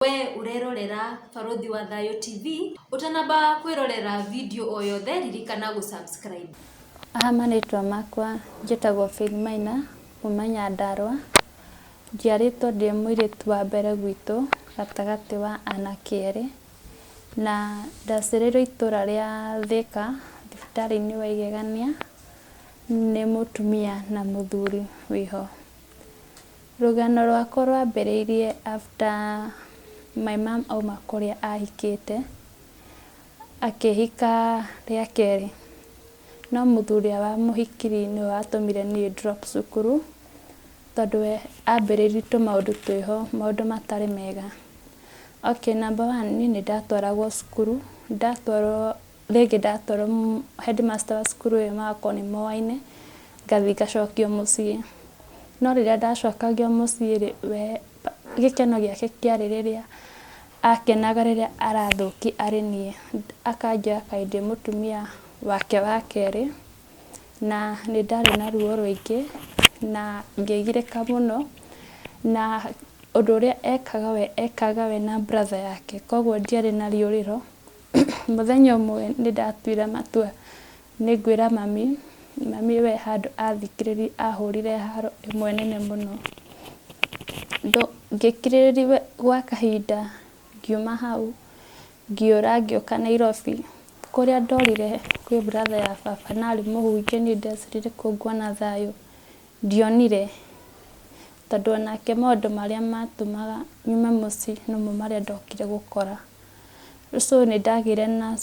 We ũrerorera Barũthi wa Thayũ TV, ũtanamba kwĩrorera video o yothe ririkana gũ subscribe. Haha marĩtwa makwa njĩtagwo Faith Maina kuma Nyandarũa. Njiarĩtwo ndĩ mũirĩtu wa mbere gwitũ gatagatĩ wa anake erĩ. Na ndaciarĩirwo itũra rĩa Thĩka thibitarĩ-inĩ wa Igegania nĩ mũtumia na mũthuri wĩho. Rũgano rwakwa rwambĩrĩirie after my mum auma kũrĩa ahikĩte, akĩhika rĩa kerĩ. No mũthuri ũrĩa wamũhikirie nĩwe watũmire niĩ drop cukuru, tondũ we ambĩrĩirie tũmaũndũ twĩho, maũndũ matarĩ mega. Okay, number one, niĩ nĩ ndatwaragwo cukuru, ndatwarwo rĩngĩ ndatwarwo headmaster wa cukuru ĩyo magakorwo nĩ moaine, ngathiĩ ngacokio mũciĩ. No rĩrĩa ndacokagio mũciĩ rĩ, we gĩkeno gĩake kĩarĩ rĩrĩa akenaga rĩrĩa arathũkia arĩ niĩ. Akanjoya kaĩ ndĩ mũtumia wake wa kerĩ, na nĩ ndarĩ na ruo rũingĩ, na ngĩgirĩka mũno, na ũndũ ũrĩa ekaga we ekaga we na brother yake, koguo ndiarĩ na rĩũrĩro. Mũthenya ũmwe nĩ ndatuire matua nĩ ngwĩra mami, mami we handũ athikĩrĩria ahũrire haro ĩmwe nene mũno. Ngĩkirĩrĩria gwa kahinda ngiuma hau, ngĩũra ngĩũka Nairobi, kũrĩa ndorire kwĩ brother ya baba na arĩ mũhunjia niĩ ndeciririe kũu nguona thayũ, ndionire, tondũ onake maũndũ marĩa matũmaga nyume mũciĩ nomo marĩa ndokire gũkora. So nĩ ndagĩire na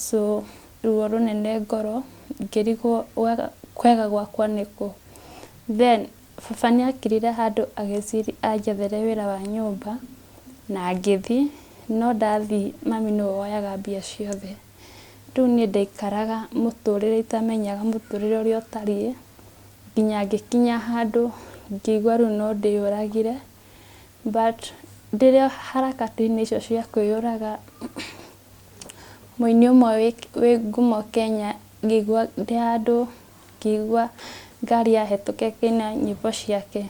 ruo rũnene ngoro, ngĩrigwo kwega gwakwa nĩkũ. Then baba nĩ akirire handũ agĩciria anjethere wĩra wa nyũmba, na ngĩthiĩ, no ndathiĩ mami nĩwe woyaga mbia ciothe. Rĩu niĩ ndaikaraga mũtũrĩre itamenyaga mũtũrĩre ũrĩa ũtariĩ, nginya ngĩkinya handũ ngĩigua rĩu no ndĩyũragire. But ndĩrĩ o harakati-inĩ icio cia kwĩyũraga, mũini ũmwe wĩ ngumo Kenya ngĩigua ndĩ handũ ngĩigua ngari yahĩtũka ĩkĩina nyĩmbo ciake.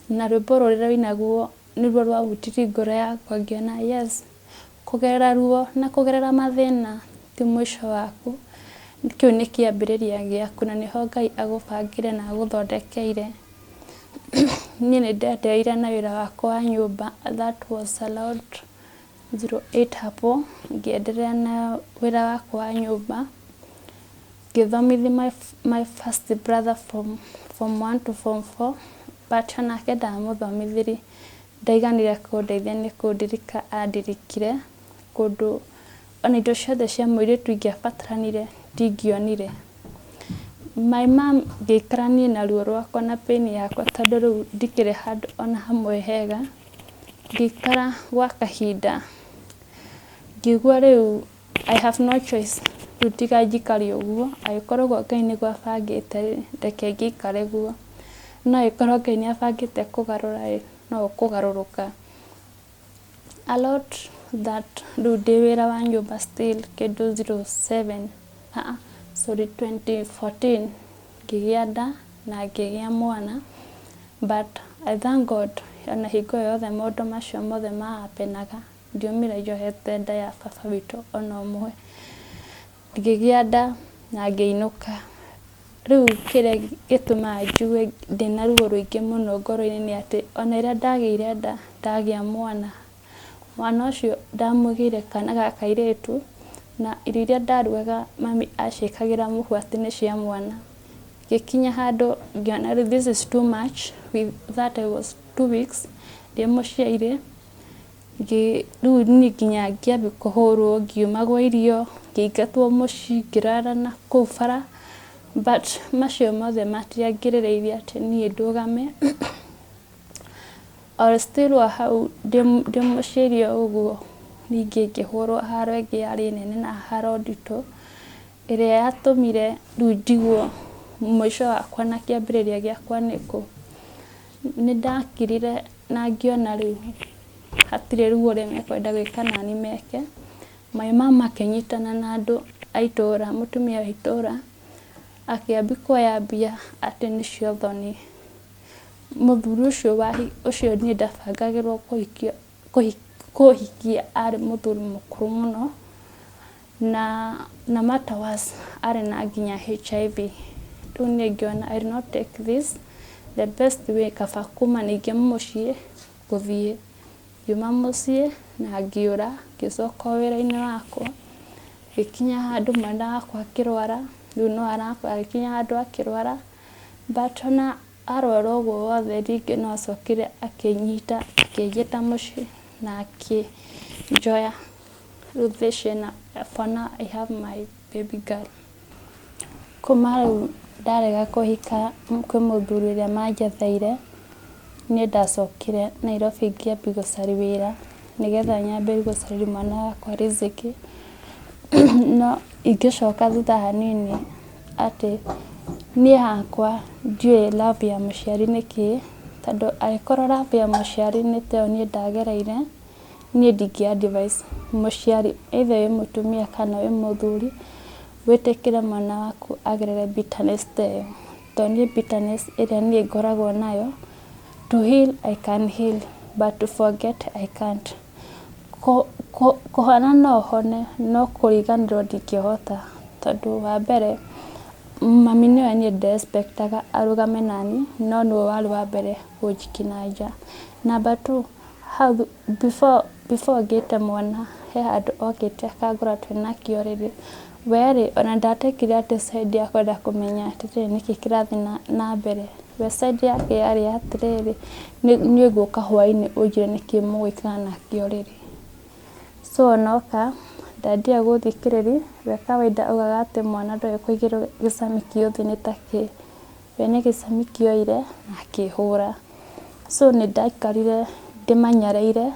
Na rwĩmbo rũrĩa rwainagwo nĩruo rwahutirie ngoro yakwa ngĩona yes, kũgerera ruo na kũgerera mathĩna ti mũico waku, kĩu nĩ kĩambĩrĩria gĩaku na nĩho Ngai agũbangĩire na agũthondekeire. Niĩ nĩ ndendereire na wĩra wakwa wa nyũmba, that was around 08 hapo, ngĩenderea na wĩra wakwa wa nyũmba, ngĩthomithia my first brother from form one to form four, but onake ndamũthomithirie ndaiganire kũndeithia nĩ kũndirika andirikire, kũndũ ona indo ciothe cia mũirĩtu ingĩabataranire ndingĩonire. My mum ngĩikara niĩ na ruo rwakwa na pain yakwa tondũ rĩu ndikĩrĩ handũ ona hamwe hega, ngĩikara gwa kahinda ngĩigua rĩu I have no choice, rĩu tiga njikare ũguo, angĩkorwo ũguo Ngai nĩguo abangĩte rĩ, reke ngĩikare guo, no angĩkorwo Ngai nĩ abangĩte kũgarũra rĩ, no ũkũgarũrũka. A lot that rĩu ndĩ wĩra wa nyũmba still kĩndũ 07, sorry 2014 ngĩgĩa nda na ngĩgĩa mwana, but I thank God ona hingo ĩyo yothe maũndũ macio mothe ma happen aga ndiumire njohete nda ya baba witũ ona ũmwe. Ngĩgĩa nda na ngĩinũka. Rĩu kĩrĩa gĩtũmaga njigue ndĩna ruo rũingĩ mũno ngoro-inĩ nĩ atĩ ona rĩrĩa ndagĩire nda ndagĩa mwana, mwana ũcio ndamũgĩire kana ga kairĩtu na irio iria ndarugaga mami aciĩkagĩra mũhu atĩ nĩ cia mwana. Ngĩkinya handũ ngĩona rĩu this is too much, with that I was 2 weeks ndĩ mũciaire, rĩu niĩ nginya ngĩambia kũhũrwo, ngiumagwo irio, ngĩingatwo mũciĩ, ngĩrara nakũu bara, but macio mothe matiangirĩrĩirie atĩ niĩ ndũgame. O still o hau ndĩ mũciaire o ũguo, ningĩ ngĩhũrwo haro ĩngĩ yarĩ nene na haro nditũ, ĩrĩa yatũmire rĩu ndigwo mũico wakwa na kĩambĩrĩria gĩakwa nĩkũ. Nĩ ndakirire na ngĩona rĩu hatirĩ rĩu ũrĩa mekwenda gwĩka nani meke. My mum akĩnyitana na andũ a itũra, mũtumia wa itũra, akĩambia kuoya mbia atĩ nĩcio thoni. Mũthuri ũcio ũcio niĩ ndabangagĩrwo kũhikio. kũhikia arĩ mũthuri mũkũrũ mũno na no matter worse arĩ na nginya HIV. Rĩu niĩ ngĩona I will not take this, the best way kaba kuma ningĩ mũciĩ gũthiĩ. Ngiuma mũciĩ na ngĩũra ngĩcoka o wĩra-inĩ wakwa, ngĩkinya handũ mwana wakwa akĩrwara, rĩu no agĩkinya handũ akĩrwara, but ona arwara ũguo wothe rĩngĩ no acokire akĩnyita akĩnjĩta mũciĩ na akĩnjoya. Rĩu thaa ici ena, for now I have my baby girl. Kuma rĩu ndarega kũhika kwĩ mũthuri ũrĩa manjetheire, niĩ ndacokire Nairobi ngĩambia gũcaria wĩra nĩgetha nyambĩrĩrie gũcarĩria mwana wakwa riziki. No ingĩcoka thutha hanini atĩ niĩ hakwa ndiũĩ love ya mũciari nĩ kĩĩ, tondũ angĩkorwo love ya mũciari nĩ ta ĩyo niĩ ndagereire, niĩ ndingĩ advise mũciari either wĩ mũtumia kana wĩ mũthuri, wĩtĩkĩre mwana waku agerere bitterness ta ĩyo. Tondũ niĩ bitterness ĩrĩa niĩ ngoragwo nayo, to heal I can heal but to forget I can't. Kũhona no hone no kũriganĩrwo ndingĩhota, tondũ wa mbere mami nĩwe niĩ nde expect aga arũgame naniĩ, no nĩwe warĩ wa mbere kũnjikia na nja. Number two, hau before ngĩte mwana he handũ okĩte akangora twĩnake ũrĩrĩ, we rĩ ona ndatekire atĩ side ya kwenda kũmenya atĩrĩrĩ nĩkĩ kĩrathiĩ na mbere. We side yake yarĩ atĩrĩrĩ, niĩ ngũka hwainĩ ũnjĩre nĩkĩ mũgwĩkaga nake ũrĩrĩ. So onoka ndandia gũthikĩrĩria, we kawaida augaga atĩ mwana ndoĩ kũigĩrwo gĩcamiki ũthiũ nĩ ta kĩ, we nĩ gĩcamiki oire na akĩhũra. So nĩ ndaikarire ndĩmanyareire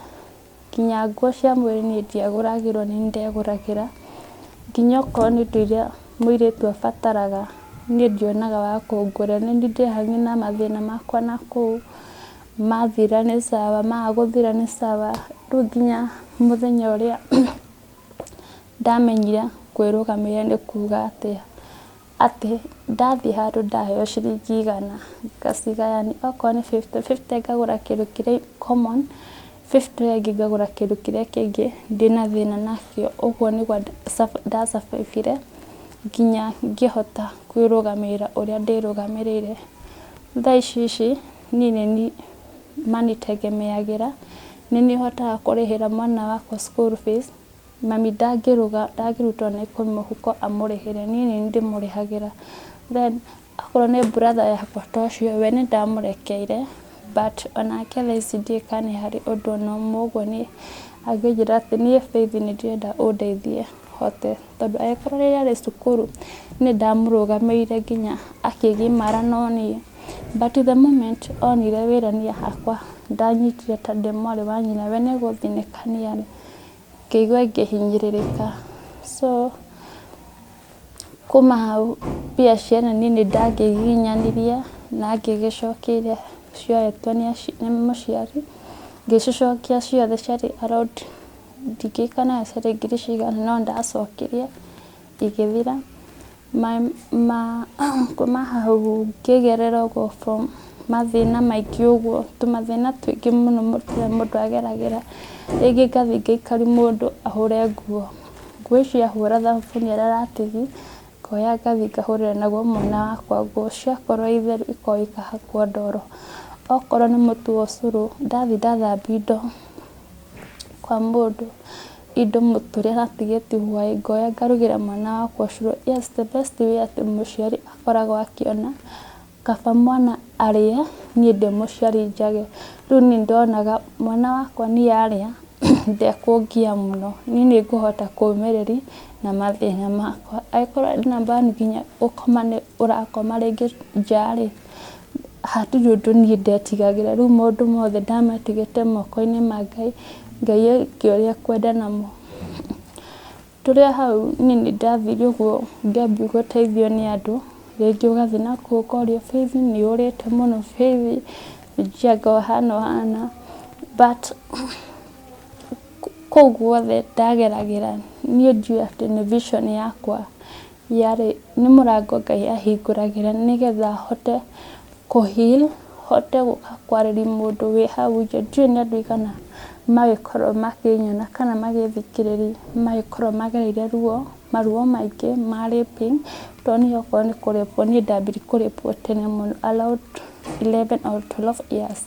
nginya nguo cia mwĩrĩ niĩ ndiagũragĩrwo nĩ niĩ ndegũragĩra, nginya okorwo nĩ indo iria mũirĩtu abataraga niĩ ndionaga wa kũngũrĩra, nĩ niĩ ndehang'ire na mathĩna makwa nakũu, mathira nĩ sawa, maga gũthira nĩ sawa, rĩu nginya mũthenya ũrĩa ndamenyire kwĩrũgamĩrĩra nĩ kuga atĩa, atĩ ndathiĩ handũ ndaheo ciringi 100 ngacigayania, okorwo nĩ 50 50 ngagũra kĩndũ kĩrĩa common, 50 ĩyo ĩngĩ ngagũra kĩndũ kĩrĩa kĩngĩ ndĩna thĩna nakĩo, ũguo nĩguo nda survive ire nginya ngĩhota kwĩrũgamĩrĩra ũrĩa ndĩrũgamĩrĩire. Thaa ici ici niĩ nĩ niĩ manitegemeagĩra, nĩ niĩ hotaga kũrĩhĩra mwana wakwa school fees, mami ndangĩruta ona ikũmi mũhuko amũrĩhĩre, niĩ nĩ niĩ ndĩmũrĩhagĩra. Then akorwo nĩ brother yakwa ta ũcio we nĩ ndamũrekeire but onake thaa ici ndiũĩ kana nĩ harĩ ũndũ ona ũmwe ũguo niĩ angĩnjĩra atĩ niĩ Faith nĩ ndĩrenda ũndeithie hote, tondũ angĩkorwo rĩrĩa arĩ cukuru nĩ ndamũrũgamĩrĩire nginya akĩgimara no niĩ, but the moment onire wĩra niĩ hakwa ndanyitire ta ndĩ mwarĩ wa nyina we nĩ gũthinĩkania rĩ, ngĩigua ngĩhinyĩrĩrĩka. So kuma hau mbia ciana niĩ nĩ ndangĩgiginyanirie na ngĩgĩcokia iria cioetwo nĩ mũciari, ngĩcicokia ciothe ciarĩ around ndingĩririkana ciarĩ ngiri cigana no ndacokirie igĩthira. Kuma hau ngĩgerera ũguo from mathĩna maingĩ ũguo, tũmathĩna tũingĩ mũno tũrĩa mũndũ ageragĩra, rĩngĩ ngathiĩ ngaikaria mũndũ ahũre nguo, nguo icio ahũra thabuni ũrĩa aratigia, ngoya ngathiĩ ngahũrĩra naguo mwana wakwa nguo, ciakorwo i theru ikoragwo ikahakwo ndoro. Okorwo nĩ mũtu wa ũcũrũ, ndathiĩ ndathambia indo kwa mũndũ, indo mũtu ũrĩa aratigĩtie hwaĩ, ngoya ngarugĩra mwana wakwa ũcũrũ. Yes, the best way atĩ mũciari akoragwo akĩona kaba mwana arĩe niĩ ndĩ mũciari njage. Rĩu niĩ ndonaga mwana wakwa niĩ arĩa ndekũngia mũno, niĩ nĩ ngũhota kũmĩrĩria na mathĩna makwa. Angĩkorwo ndĩna nginya gũkoma ũrakoma rĩngĩ nja rĩ, hatirĩ ũndũ niĩ ndetigagĩra. Rĩu maũndũ mothe ndamatigĩte moko-inĩ ma Ngai, Ngai eke ũrĩa ekwenda namo. Tũrĩ o hau niĩ nĩ ndathire ũguo ngĩambia gũteithio nĩ andũ, rĩngĩ ũgathiĩ nakũu ũkorio Faith nĩ ũrĩte mũno, Faith sijui anga ũhana ũhana, but kũu guothe ndageragĩra niĩ ndiũĩ atĩ nĩ vision yakwa yarĩ, nĩ mũrango Ngai ahingũragĩra nĩgetha hote kũ heal, hote gũka kwarĩria mũndũ wĩ hau nja. Ndiũĩ nĩ andũ aigana Magĩkorwo makĩnyona kana magĩthikĩrĩria, magĩkorwo magereire ruo, maruo maingĩ ma raping, tondũ niĩ okorwo nĩ kũrĩpwo, niĩ ndambirie kũrĩpwo tene mũno around 11 or 12 years.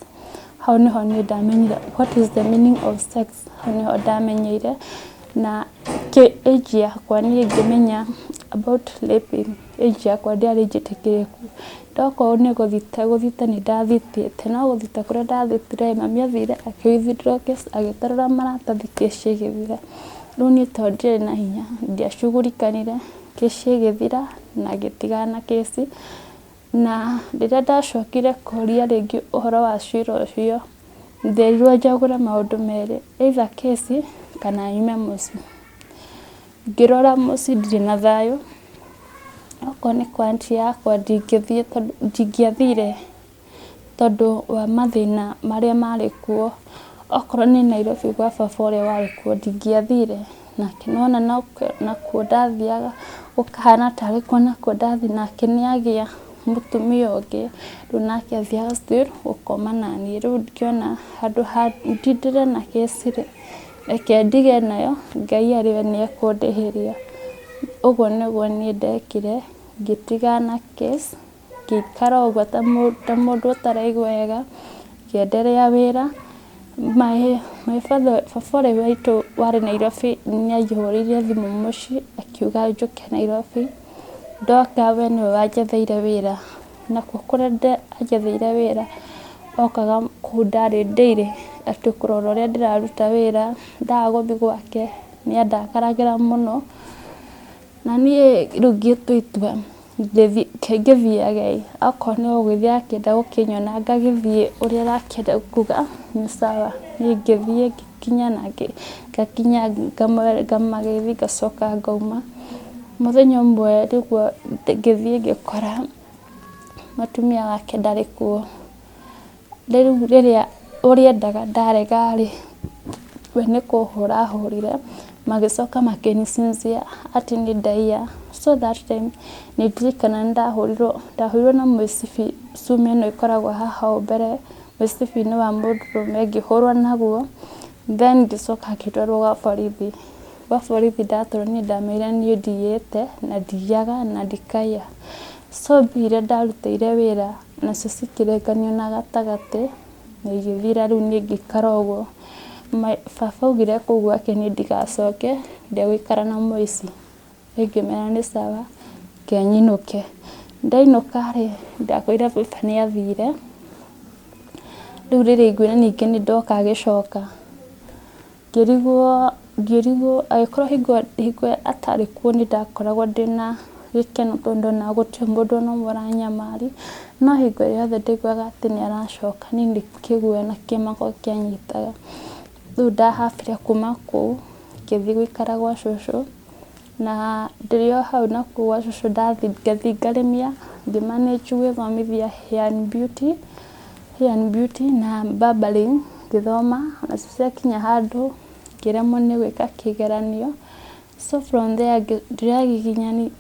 Hau nĩho niĩ ndamenyire what is the meaning of sex, hau nĩho ndamenyeire. Na age yakwa niĩ ngĩmenya about raping, age yakwa ndĩarĩ njĩtĩkĩrĩku. Tokorwo nĩ gũthita gũthita nĩ ndathitĩte, no gũthita kũrĩa ndathitire mami athire akĩ withdraw case, agĩtarũra maratathi, kĩci ĩgĩthira. Rĩu niĩ tondũ ndiarĩ na hinya, ndiacugurikanire, kĩci ĩgĩthira na ngĩtigana na kĩci. Na rĩrĩa ndacokire kũria rĩngĩ ũhoro wa cira ũcio, nderirwo njagũre maũndũ merĩ, either kĩci kana nyume mũciĩ. Ngĩrora mũciĩ ndirĩ na thayũ, okorwo nĩ kwa aunty yakwa ndingĩthiĩ tondũ ndingĩathire tondũ wa mathĩna marĩa marĩ kuo. Okorwo nĩ Nairobi gwa baba ũrĩa warĩ kuo ndingĩathire, nake nĩwona nakuo ndathiaga gũkahana tarĩ kuo nakuo ndathiĩ, nake nĩagĩa mũtumia ũngĩ, rĩu nake athiaga still gũkoma naniĩ. Rĩu ngĩona handũ ha ndindĩre na kĩci rĩ, reke ndige nayo, Ngai arĩ we nĩ ekũndĩhĩria. Ũguo nĩguo niĩ ndekire, ngĩtigana na case, ngĩikara ũguo ta mũndũ ũtaraigua wega, ngĩenderea wĩra. My father, baba ũrĩa witũ warĩ Nairobi nĩ anjĩhũrĩire thimũ mũciĩ akiuga njũke Nairobi. Ndoka we nĩwe wanjetheire wĩra, nakuo kũrĩa anjetheire wĩra, okaga kũu ndarĩ daily atĩ kũrora ũrĩa ndĩraruta wĩra. Ndaga gũthiĩ gwake nĩ andakaragĩra mũno, na niĩ rĩu ngĩtua itua ngĩthiage, okorwo nĩ gũgĩthiĩ akĩenda gũkĩnyona ngagĩthiĩ, ũrĩa arakĩenda kuga nĩ sawa. Niĩ ngĩthiĩ ngĩkinya na ngakinya ngamageithia ngacoka ngauma. Mũthenya ũmwe nĩguo ngĩthiĩ ngĩkora mũtumia wake ndarĩ kuo. Rĩu rĩrĩa ũrĩa endaga ndarega rĩ, we nĩ kũhũra ahũrire, magĩcoka makĩnicinjia atĩ nĩ ndaiya. So that time nĩ ndirikana nĩ ndahũrirwo, ndahũrirwo na mũcibi, cuma ĩno ĩkoragwo haha ũũ mbere, mũcibi-inĩ wa mũndũrũme, ngĩhũrwo naguo, then ngĩcoka ngĩtwarwo gwa borithi. Gwa borithi ndatwarwo niĩ ndamerire niĩ ndiyĩte na ndiyaga na ndikaiya. So mbia iria ndarutĩire wĩra nacio cikĩrenganio na gatagatĩ na igĩthira, rĩu niĩ ngĩikara ũguo. Baba augire kũu gwake niĩ ndigacoke, ndegũikara na mũici. Niĩ ngĩmera nĩ sawa, reke nyinũke. Ndainũka rĩ, ndakorire baba nĩ athire, rĩu rĩrĩa aiguire ningĩ nĩ ndoka agĩcoka, ngĩrigwo ngĩrigwo agĩkorwo hingo atarĩ kuo nĩ ndakoragwo ndĩna gĩkeno tondũ ndonaga gũtirĩ mũndũ ona ũmwe ũranyamaria, no hingo ĩrĩa yothe ndaiguaga atĩ nĩ aracoka, niĩ nĩ kĩguoya na kĩmako kĩanyitaga. Rĩu ndahabire kuma kũu ngĩthiĩ gũikara gwa cũcũ, na ndĩrĩ o hau nakuo gwa cũcũ ngathiĩ ngarĩmia, ngĩ manage gwĩthomithia hair and beauty na barbering ngĩthoma, nacio ciakinya handũ ngĩremwo nĩ gwĩka kĩgeranio. So from there ndĩragiginyani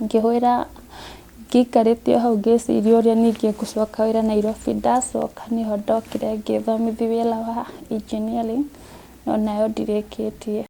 ngĩhũra, ngĩikarĩte o hau ngĩciria ũrĩa ningĩ ngũcoka wĩra Nairobi. Ndacoka nĩho ndokire ngĩthomithio wĩra wa engineering, no nayo ndirĩkĩtie.